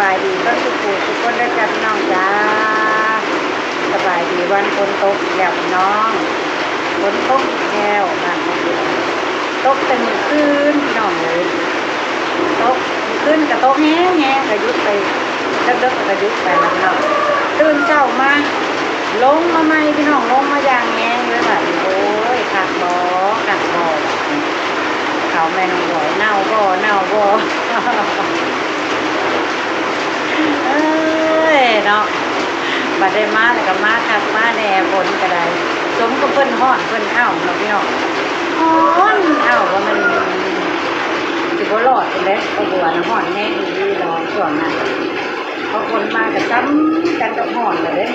ສະບາຍດີເບິດທຸກຜູ້ທຸກຄົນເດີຈ້າ ພີ່ນ້ອງຈ້າ. ສະບາຍດີ ວັນຝົນຕົກອີກແລ້ວພີ່ນ້ອງ ຝົນຕົກອີກແລ້ວບ້ານເຮົາ ຕົກແຕ່ມື້ຄືນພີ່ນ້ອງເອີຍ. ຕົກມື້ຄືນກະຕົກແຮງໆ ກະຢຸດໄປ ເດິກໆ ກະຢຸດໄປແລ້ວເນາະ. ຕື່ນເຊົ້າມາ ລົງມາໃໝ່ພີ່ນ້ອງ ລົງມາຢ່າງແຮງເລີຍບາດນີ້. ໂອ້ຍ ຄັກບໍ່ ຄັກບໍ່ ເຂົ້າແມ່ນ້ອງບອຍ ເນົ່າບໍ່ ເນົ່າບໍ່. ເອີຍເນາະ ບັດໄດ້ມາແລ້ວກະມາຄັກມາແນ່ ຝົນກະໄດ້ ສົມກັບເພິ່ນຮ້ອນເພິ່ນອ້າວເນາະພີ່ນ້ອງ ຮ້ອນອ້າວ ວ່າມັນຊິບໍ່ລອດພຸ້ນແຫຼະ. ປາບົວນະຮ້ອນແຮງອີ່ຫຼີເນາະ ຊ່ວງນັ້ນ ພໍຝົນມາກະຊ່ຳກັນກັບຮ້ອນແລ້ວເດ້.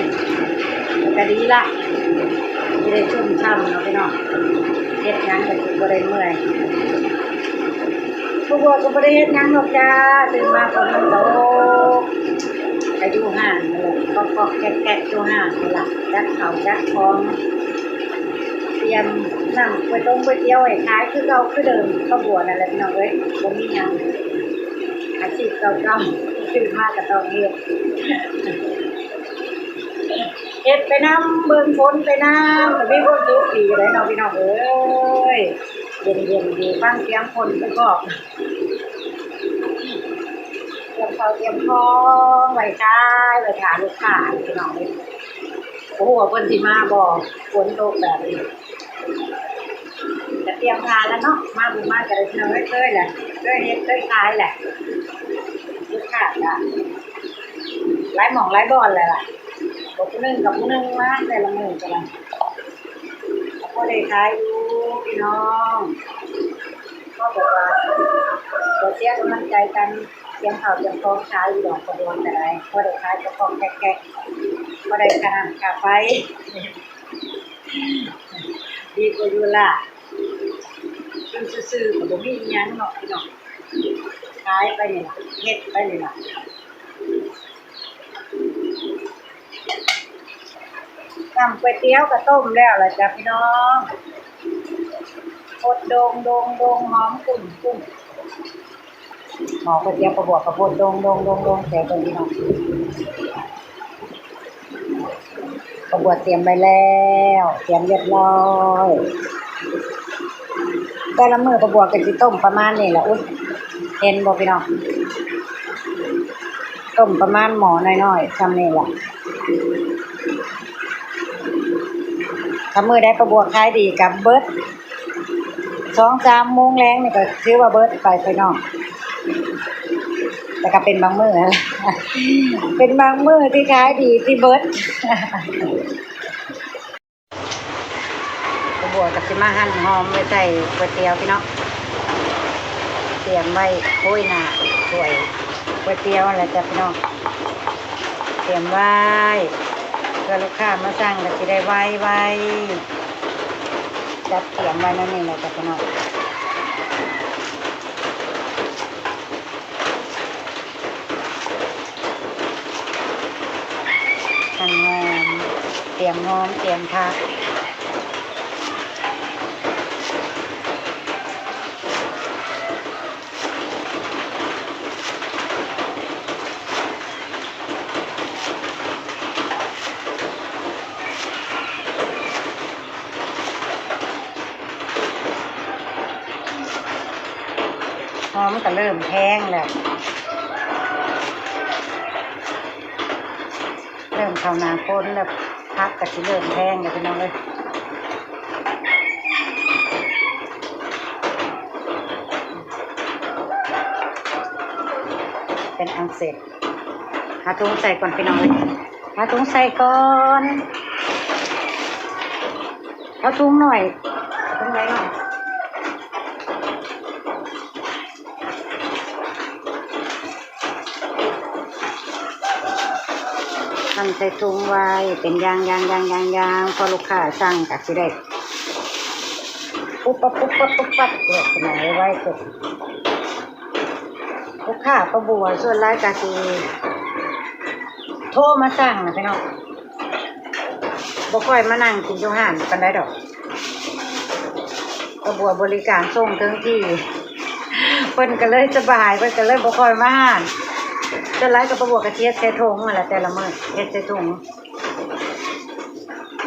ກະດີລະ ຊິໄດ້ຊຸ່ມຊ່ຳເນາະພີ່ນ້ອງ ເຮັດຫຍັງກະຊິບໍ່ໄດ້ເມື່ອຍ. ພວກບວກກະບໍ່ໄດ້ເຮັດຫຍັງດອກຈ້າ ຕື່ນມາຝົນມັນຕົກ ກະຢູ່ຫ້າງນັ້ນແຫຼະ ກອກໆແກກໆ ຢູ່ຫ້າງນີ້ລະ ຈັດເຂົ້າຈັດຂອງ ຕຽມນ້ຳກວຍຕົງກວຍຕຽວໄວ້ຂາຍຄືເກົ່າຄືເດີມ. ພວກບວກນັ້ນແຫຼະພີ່ນ້ອງເອີຍ ບໍ່ມີຫຍັງ ອາຊີບເກົ່າໆ ຕື່ນມາກະຕ້ອງເຮັດ ເຮັດໄປນຳ ເບິ່ງຝົນໄປນຳ ກະມີຄວາມສຸກດີຢູ່ເດ້ເນາະພີ່ນ້ອງເອີຍ. ເຢັນໆ ດີ ຟັງສຽງຝົນປະກອບ ຕຽມເຂົ້າຕຽມຂອງໄວ້ຂາຍ ໄວ້ຖ້າລູກຄ້າພີ່ນ້ອງເອີຍ. ບໍ່ຮູ້ວ່າເພິ່ນຊິມາບໍ່ ຝົນຕົກແບບນີ້ ກະຕຽມຖ້າລະເນາະ ມາບໍ່ມາກະໄດ້ພີ່ນ້ອງເອີຍ ເຄີຍແຫຼະ ເຄີຍເຮັດເຄີຍຂາຍແຫຼະ. ລູກຄ້າກະຫຼາຍໝ່ອງຫຼາຍບ່ອນແຫຼະລະ ຜູ້ໜຶ່ງກັບຜູ້ໜຶ່ງມາ ແຕ່ລະມື້ກະໄດ້ ກະພໍໄດ້ຂາຍຢູ່ພີ່ນ້ອງ. ພໍແບບວ່າບໍ່ເສຍກຳລັງໃຈກັນ ຕຽມເຂົ້າຕຽມຂອງຂາຍຢູ່ດອກ ກະດວນກະໄດ້ ພໍໄດ້ຂາຍກະກອກແກກໆ ພໍໄດ້ຄ່ານ້ຳຄ່າໄຟ ດີກວ່າຢູ່ລາດ ຢູ່ຊື່ໆ ກະບໍ່ມີອີ່ຫຍັງເນາະພີ່ນ້ອງ ຂາຍໄປນີ້ລະ ເຮັດໄປນີ້ລະ. ນ້ຳກວຍຕຽວກະຕົ້ມແລ້ວລະຈ້າພີ່ນ້ອງ ຟົດດົງໆ ຫອມກຸ້ງໆ. ໝໍ້ກວຍຕຽວປາບົວກະຟົດດົງໆໆ ໃສ່ເບິ່ງພີ່ນ້ອງ. ປາບົວຕຽມໄວ້ແລ້ວ ຕຽມຮຽບຮ້ອຍ. ແຕ່ລະມື້ປາບົວກະຊິຕົ້ມປະມານນີ້ລະ. ອຸ້ຍ ເຫັນບໍ່ພີ່ນ້ອງ ຕົ້ມປະມານໝໍ້ນ້ອຍໆ ຊ່ຳນີ້ລະ. ຖ້າມື້ໃດປາບົວຂາຍດີກະເບິດ ສອງສາມໂມງແລງນີ້ກະຖືວ່າເບິດໄປພີ່ນ້ອງ. ແຕ່ກະເປັນບາງມື້ ເປັນບາງມື້ທີ່ຂາຍດີທີ່ເບິດ. ປາບົວກະຊິມາຫັ່ນຫອມໄວ້ໃສ່ກວຍຕຽວພີ່ນ້ອງ ຕຽມໄວ້ໂຮຍໜ້າຖ້ວຍກວຍຕຽວຫັ້ນແຫຼະຈ້າພີ່ນ້ອງ. ຕຽມໄວ້ ເພື່ອລູກຄ້າມາສັ່ງກະຊິໄດ້ໄວໆ. ຈັດຕຽມໄວ້ແນວນີ້ແຫຼະຈ້າພີ່ນ້ອງ. ຫອມ ຕຽມຫອມ ຕຽມຜັກ. ຫອມກະເລີ່ມແພງແລ້ວ ເລີ່ມເຂົ້າໜ້າຝົນແລ້ວ ຜັກກະຊິເລີ່ມແພງແລ້ວພີ່ນ້ອງເອີຍ. ເປັນອັນເສັດ. ຫາຖົງໃສ່ກ່ອນພີ່ນ້ອງເອີຍ ຫາຖົງໃສ່ກ່ອນ. ເອົາຖົງນ້ອຍ ຖົງໃດເນາະ ຫັ້ນໃສ່ຖົງໄວ້ເປັນຢ່າງໆໆໆ ພໍລູກຄ້າສັ່ງກະຊິໄດ້ປຸບປັບປຸບປັບປຸບປັບ ເລືອກເປັນຫຍັງໄວໆ ເກີດ ລູກຄ້າປາບົວສ່ວນຫຼາຍກະຊິໂທມາສັ່ງນະພີ່ນ້ອງ ບໍ່ຄ່ອຍມານັ່ງກິນຢູ່ຮ້ານປານໃດດອກ ປາບົວບໍລິການສົ່ງເຖິງທີ່ ເພິ່ນກະເລີຍສະບາຍ ເພິ່ນກະເລີຍບໍ່ຄ່ອຍມາຮ້ານ. ສ່ວນຫຼາຍກໍປ້າບົວກໍຊິເຮັດໃສ່ຖົງຫັ້ນແຫຼະ ແຕ່ລະມື້ເຮັດໃສ່ຖົງ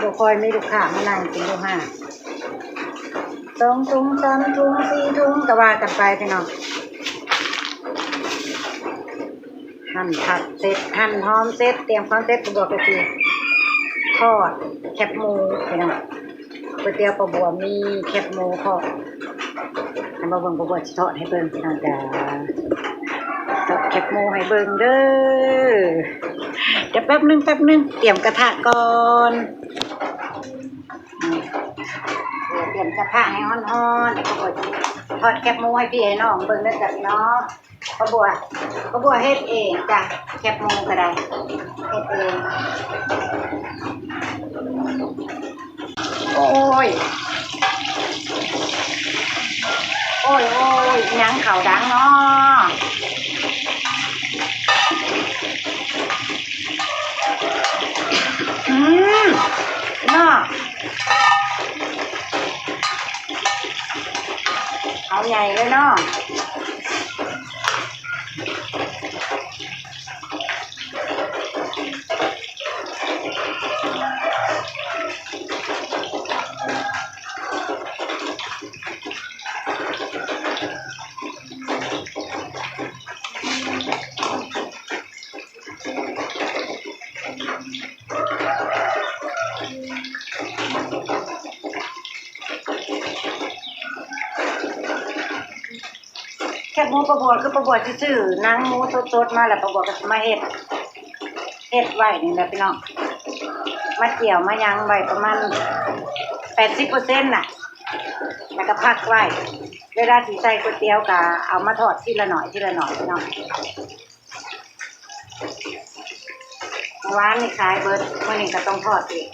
ບໍ່ຄ່ອຍມີລູກຄ້າມານັ່ງກິນຢູ່ຮ້ານ ສອງຖົງ ສາມຖົງ ສີ່ຖົງ ກໍວ່າກັນໄປພີ່ນ້ອງ. ຫັ່ນຜັກເສັດ ຫັ່ນຫອມເສັດ ຕຽມຂອງເສັດ ປ້າບົວກໍຊິທອດແຄບໝູພີ່ນ້ອງ. ກ໋ວຍຕຽວປ້າບົວມີແຄບໝູພ້ອມ ໃຫ້ມາເບິ່ງ ປ້າບົວຊິທອດໃຫ້ເບິ່ງພີ່ນ້ອງຈ້າ ທອດແຄບໝູໃຫ້ເບິ່ງເດີ. ດຽວແປັບໜຶ່ງ ແປັບໜຶ່ງ ຕຽມກະທະກ່ອນ ອືມ ຕຽມກະທະໃຫ້ຮ້ອນໆ ແລ້ວກໍທອດແຄບໝູໃຫ້ພີ່ໃຫ້ນ້ອງເບິ່ງເດີຈ້າພີ່ນ້ອງ. ປ້າບົວ ປ້າບົວເຮັດເອງຈ້າ ແຄບໝູກໍໄດ້ ເຮັດເອງ. ໂອ້ຍ ໂອ້ຍ ໂອ້ຍ ຫຍັງເຂົ້າດັງເນາະ? ອືມ ເນາະ ເອົາໃຫຍ່ເລີຍເນາະ. ແຄບໝູປ້າບົວ ຄືປ້າບົວຊິຊື້ໜັງໝູສົດໆມາ ແລ້ວປ້າບົວກໍຊິມາເຮັດ ເຮັດໄວ້ນີ້ແຫຼະພີ່ນ້ອງ ມາຈຽວມາຫຍັງໄວ້ປະມານແປດສິບເປີເຊັນນະ ແລ້ວກໍພັກໄວ້ ເວລາຊິໃສ່ກ໋ວຍຕຽວກໍເອົາມາທອດທີລະໜ້ອຍ ທີລະໜ້ອຍພີ່ນ້ອງ. ເມື່ອວານນີ້ຂາຍເບິດ ມື້ນີ້ກໍຕ້ອງທອດອີກ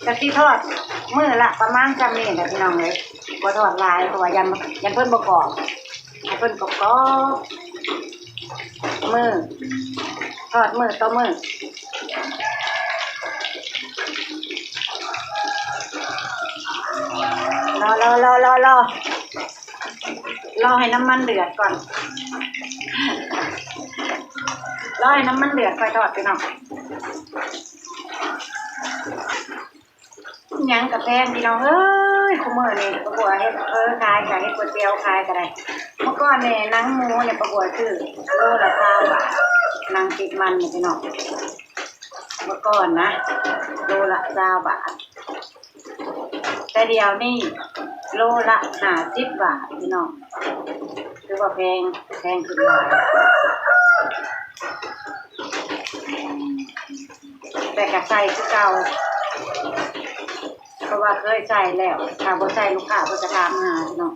ກະຊິທອດມື້ລະປະມານຊ່ຳນີ້ແຫຼະພີ່ນ້ອງເອີຍ ບໍ່ທອດຫຼາຍ ເພາະວ່າຢ້ານ ຢ້ານເພິ່ນບໍ່ກອບ ໃຫ້ເພິ່ນກອບໆ ມື້ ທອດມື້ຕໍ່ມື້ ລໍ ລໍ ລໍ ລໍ ລໍ ລໍໃຫ້ນ້ຳມັນເດືອດກ່ອນ ລໍໃຫ້ນ້ຳມັນເດືອດຄ່ອຍທອດພີ່ນ້ອງ. ຫຍັງກະແພງພີ່ນ້ອງເອີຍ ຄຸມື້ນີ້ປ້າບົວເຮັດເຝີຂາຍກະເຮັດກ໋ວຍຕຽວຂາຍກະໄດ້ ເມື່ອກ່ອນນີ້ໜັງໝູນີ້ປ້າບົວຊື້ໂລລະຊາວບາດ ໜັງຕິດມັນນີ້ພີ່ນ້ອງ ເມື່ອກ່ອນນະ ໂລລະຊາວບາດ ແຕ່ດຽວນີ້ໂລລະຫ້າສິບບາດພີ່ນ້ອງ ຖືວ່າແພງ ແພງຂຶ້ນຫຼາຍ ແຕ່ກະໃຊ້ຄືເກົ່າ ເພາະວ່າເຄີຍໃຊ້ແລ້ວ ຖ້າບໍ່ໃຊ້ລູກຄ້າເພິ່ນກະຖາມຫາເນາະ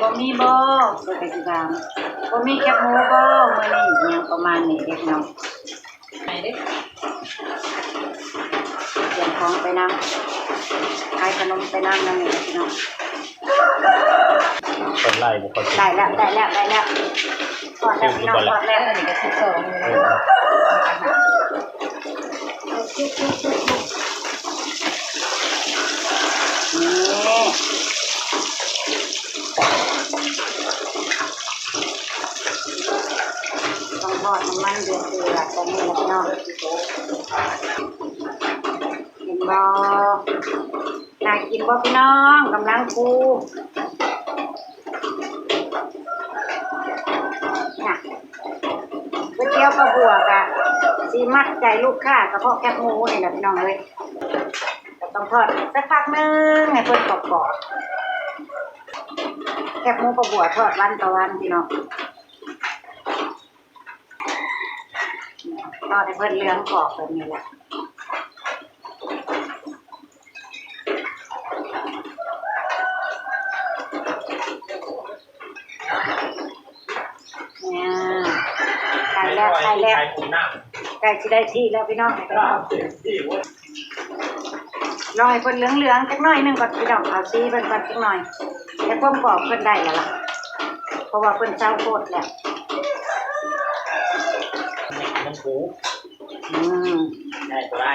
ບໍ່ມີບໍ່ ເພິ່ນກະຊິຖາມ ບໍ່ມີແຄບໝູບໍ່ມື້ນີ້ ຫຍັງປະມານນີ້ເດ້ພີ່ນ້ອງ ໄປເດ້ ຕຽມຂອງໄປນຳ ຂາຍຂະໜົມໄປນຳ ນຳນີ້ແຫຼະພີ່ນ້ອງ. ເປີດໄລ່ບໍ່ຄ່ອຍເກັ່ງ ໄດ້ແລ້ວ ໄດ້ແລ້ວ ໄດ້ແລ້ວ ທອດແລ້ວພີ່ນ້ອງ ທອດແລ້ວ ອັນນີ້ກໍສິບສອງຢູ່ເນາະ ນີ້ ຕ້ອງທອດໃຫ້ມັນເດືອດໆ ແບບນີ້ແຫຼະພີ່ນ້ອງ ເຫັນບໍ່ ໜ້າກິນບໍ່ພີ່ນ້ອງ ກຳລັງຟູ ນະ ກ໋ວຍຕຽວປ້າບົວກະຊິມັດໃຈລູກຄ້າກະເພາະແຄບໝູນີ້ແຫຼະພີ່ນ້ອງເອີຍ ກະຕ້ອງທອດອີກສັກພັກໜຶ່ງໃຫ້ເພິ່ນກອບໆ ແຄບໝູປ້າບົວທອດວັນຕໍ່ວັນພີ່ນ້ອງ. ທອດໃຫ້ເພິ່ນເຫຼືອງກອບແບບນີ້ແຫຼະ ອ່າ ໃກ້ແລ້ວ ໃກ້ແລ້ວ ໃກ້ຊິໄດ້ທີ່ແລ້ວພີ່ນ້ອງ. ລໍໃຫ້ເພິ່ນເຫຼືອງໆຈັກໜ້ອຍໜຶ່ງກ່ອນພີ່ນ້ອງ ເອົາສີເພິ່ນກ່ອນຈັກໜ້ອຍ ໃຫ້ຄວາມກອບເພິ່ນໄດ້ແລ້ວລະ ເພາະວ່າເພິ່ນເຊົາໂພດແລ້ວ ມັນຫູ ອືມ ໄດ້ບໍ່ໄດ້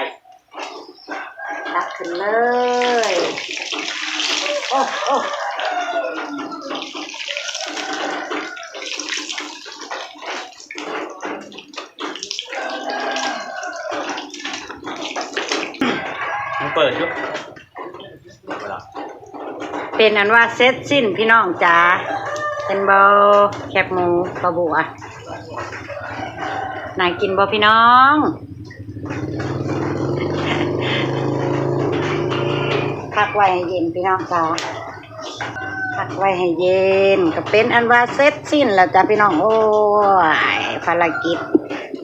ຕັກຂຶ້ນເລີຍ ໂອ້ ໂອ້. ເປີດຢູ່ ເປັນອັນວ່າເສັດສິ້ນພີ່ນ້ອງຈ໋າ. ເຫັນບໍ່ ແຄບໝູປ້າບົວ ໜ້າກິນບໍ່ພີ່ນ້ອງ? ພັກໄວ້ໃຫ້ເຢັນພີ່ນ້ອງຈ໋າ ພັກໄວ້ໃຫ້ເຢັນ ກໍເປັນອັນວ່າເສັດສິ້ນແລ້ວຈ້າພີ່ນ້ອງ. ໂອ້ຍ ພາລະກິດ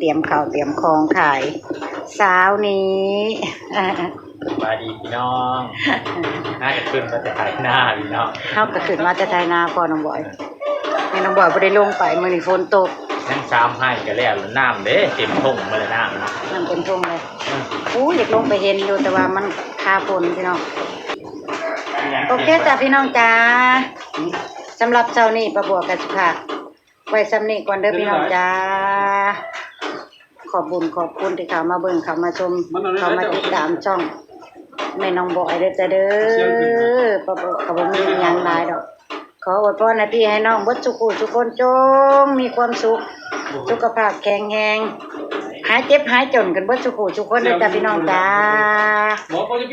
ຕຽມເຂົ້າຕຽມຂອງຂາຍເຊົ້ານີ້. ສະບາຍດີພີ່ນ້ອງ ຫາກະຂຶ້ນມາແຕ່ໄຖນາພີ່ນ້ອງ ເຮົາກະຂຶ້ນມາແຕ່ໄຖນາພໍ່ນ້ອງບອຍ. ແມ່ນ້ອງບອຍບໍ່ໄດ້ລົງໄປ ມື້ນີ້ຝົນຕົກ ຍັງສາມໄຮ່ກະແລ້ວ ນ້ຳເດ້ເຕັມທົ່ງໝົດແລ້ວ ນ້ຳ ນ້ຳເຕັມທົ່ງເລີຍ. ອືມ ອູ້ ຢາກລົງໄປເຫັນຢູ່ ແຕ່ວ່າມັນຄາຝົນພີ່ນ້ອງ. ໂອເຄຈ້າພີ່ນ້ອງຈ໋າ ສຳລັບເຊົ້ານີ້ປ້າບົວກະຊິພາກໄວ້ສ່ຳນີ້ກ່ອນເດີພີ່ນ້ອງຈ໋າ. ຂອບບຸນຂອບຄຸນທີ່ເຂົ້າມາເບິ່ງ ເຂົ້າມາຊົມ ເຂົ້າມາຕິດຕາມຊ່ອງແມ່ນ້ອງບອຍເດີຈ້າເດີ. ປ້າບົວກະບໍ່ມີຫຍັງຫຼາຍດອກ ຂໍອວຍພອນໃຫ້ພີ່ໃຫ້ນ້ອງເບິດສູ່ຜູ້ສູ່ຄົນ ຈົ່ງມີຄວາມສຸກ ສຸຂະພາບແຂງແຮງ ຫາຍເຈັບຫາຍຈົນກັນເບິດສູ່ຜູ້ສູ່ຄົນເດີຈ້າພີ່ນ້ອງຈ໋າ.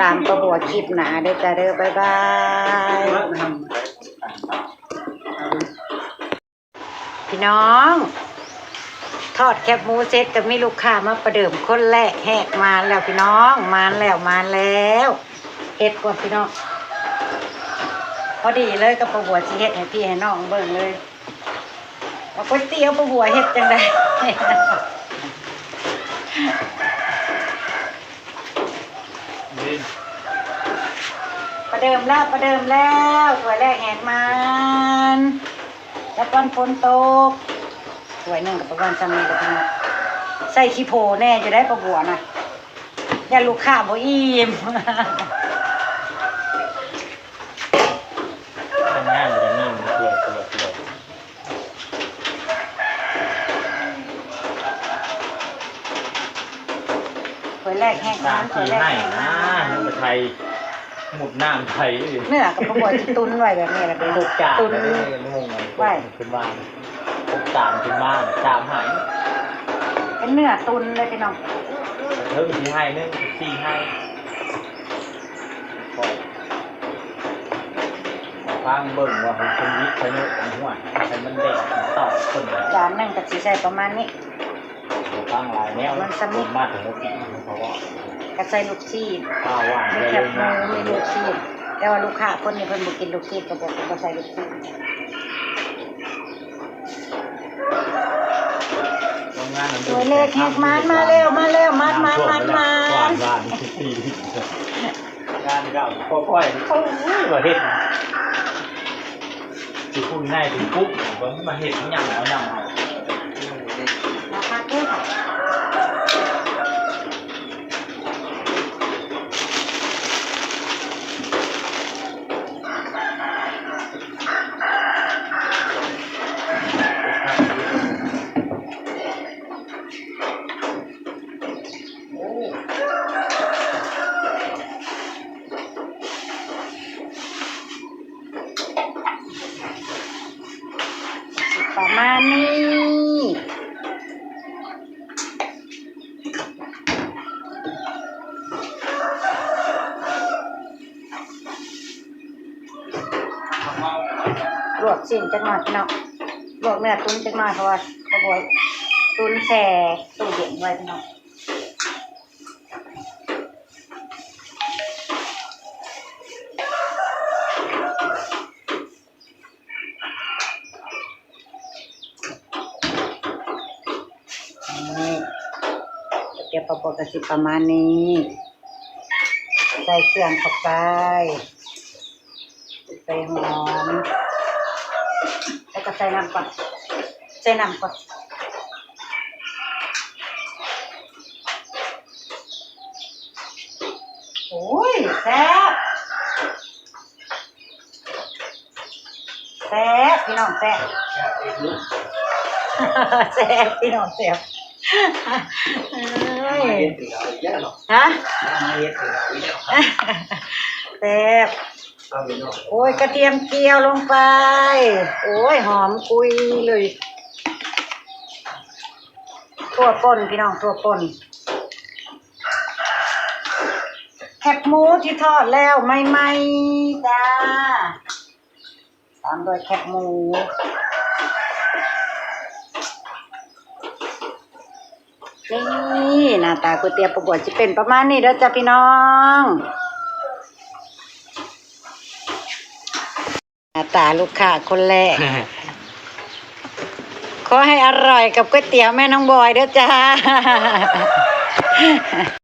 ຕາມປ້າບົວຄລິບໜ້າເດີຈ້າເດີ ບາຍບາຍ. ພີ່ນ້ອງ ທອດແຄບໝູເສັດ ກະມີລູກຄ້າມາປະເດີມຄົນແລກ ແຮກມານແລ້ວພີ່ນ້ອງ ມານແລ້ວ ມານແລ້ວ. ເຮັດກ່ອນພີ່ນ້ອງ ພໍດີເລີຍກັບປ້າບົວ ຊິເຮັດໃຫ້ພີ່ໃຫ້ນ້ອງເບິ່ງເລີຍ ວ່າກ໋ວຍຕຽວປ້າບົວເຮັດຈັ່ງໃດ. ປະເດີມແລ້ວ ປະເດີມແລ້ວ ຖ້ວຍແລກແຮກມານ ແຕ່ກ່ອນຝົນຕົກ ຖ້ວຍໜຶ່ງກະປະມານສ່ຳນີ້ແຫຼະພີ່ນ້ອງ. ໃສ່ຂີ້ໂພແດ່ຢູ່ໄດ໋ປ້າບົວນະ ຢ້ານລູກຄ້າບໍ່ອີ່ມ. ທຳງານບໍ່ໄດ້ມີເທື່ອ ເທື່ອ ເທື່ອ ຖ້ວຍແລກແຮກມານ ຖ້ວຍແລກແຮກມານ ຍັງໄປໄຖ ມຸດນ້ຳໄຖ ເນື້ອກະບໍ່ຄວນຊິຕຸນໄວ້ແບບນີ້ລະ ເປັນຫົກຈານ ຕຸນໄວ້ ຂຶ້ນມາ ຫົກຈານຂຶ້ນມາ ສາມໄຮ່ ເປັນເນື້ອຕຸນເລີຍພີ່ນ້ອງ. ເທິງສີ່ໄຮ່ໜຶ່ງ ສີ່ໄຮ່ ຟັງເບິ່ງວ່າເພິ່ນວິດສະນຸກອັນຫ້ວຍ ໃຫ້ມັນແດກເຕົາເພິ່ນ ຈານໜຶ່ງກະຊິໃສ່ປະມານນີ້ ຟັງຫຼາຍແນວ ມັນສ່ຳນີ້ ມາເຖິງຫົວປີ ເພາະວ່າກະໃສ່ລູກຊີ້ນ ມີແຄບໝູ ມີລູກຊີ້ນ ແຕ່ວ່າລູກຄ້າຄົນນີ້ເພິ່ນບໍ່ກິນລູກຊີ້ນ ກະບອກເພິ່ນບໍ່ໃສ່ລູກຊີ້ນ. ໂອ້ຍ ເລກແຮກມານມາແລ້ວ ມາແລ້ວ ມານ ມານ ມານ ມານ ງານເກົ່າ ພໍຄ່ອຍ ໂອ້ຍ ວ່າເຮັດ ຊິປຸ້ນໃນ ຊິປຸ້ນ ວ່າມັນມາເຮັດຫຍັງເອົາຫຍັງເອົາ ມາຄັກເດີ້. ປະມານນີ້ ລວກຊີ້ນຈັກໜ້ອຍພີ່ນ້ອງ ລວກເນື້ອຕຸນຈັກໜ້ອຍ ເພາະວ່າ ເພາະວ່າຕຸນແຊ່ຕູ້ເຢັນໄວ້ພີ່ນ້ອງ. ນີ້ ກະທຽມປາບົວກະຊິປະມານນີ້ ໃສ່ເຄື່ອງເຂົ້າໄປ ໃສ່ຫອມ ແລ້ວກະໃສ່ນ້ຳກ່ອນ ໃສ່ນ້ຳກ່ອນ. ໂອ້ຍ ແຊບ ແຊບພີ່ນ້ອງ ແຊບ ແຊບພີ່ນ້ອງ ແຊບ ເອີຍ ຮະ ແຊບ. ໂອ້ຍ ກະທຽມກ່ຽວລົງໄປ ໂອ້ຍ ຫອມກຸຍເລີຍ ຖົ່ວປົ່ນພີ່ນ້ອງ ຖົ່ວປົ່ນ. ແຄບໝູທີ່ທອດແລ້ວໃໝ່ໆ ຈ້າ ຕາມດ້ວຍແຄບໝູ. ນີ້ ໜ້າຕາກ໋ວຍຕຽວປ້າບົວຊິເປັນປະມານນີ້ເດີຈ້າພີ່ນ້ອງ. ໜ້າຕາລູກຄ້າຄົນແລກ ຂໍໃຫ້ອະຮ່ອຍກັບກ໋ວຍຕຽວແມ່ນ້ອງບອຍເດີຈ້າ.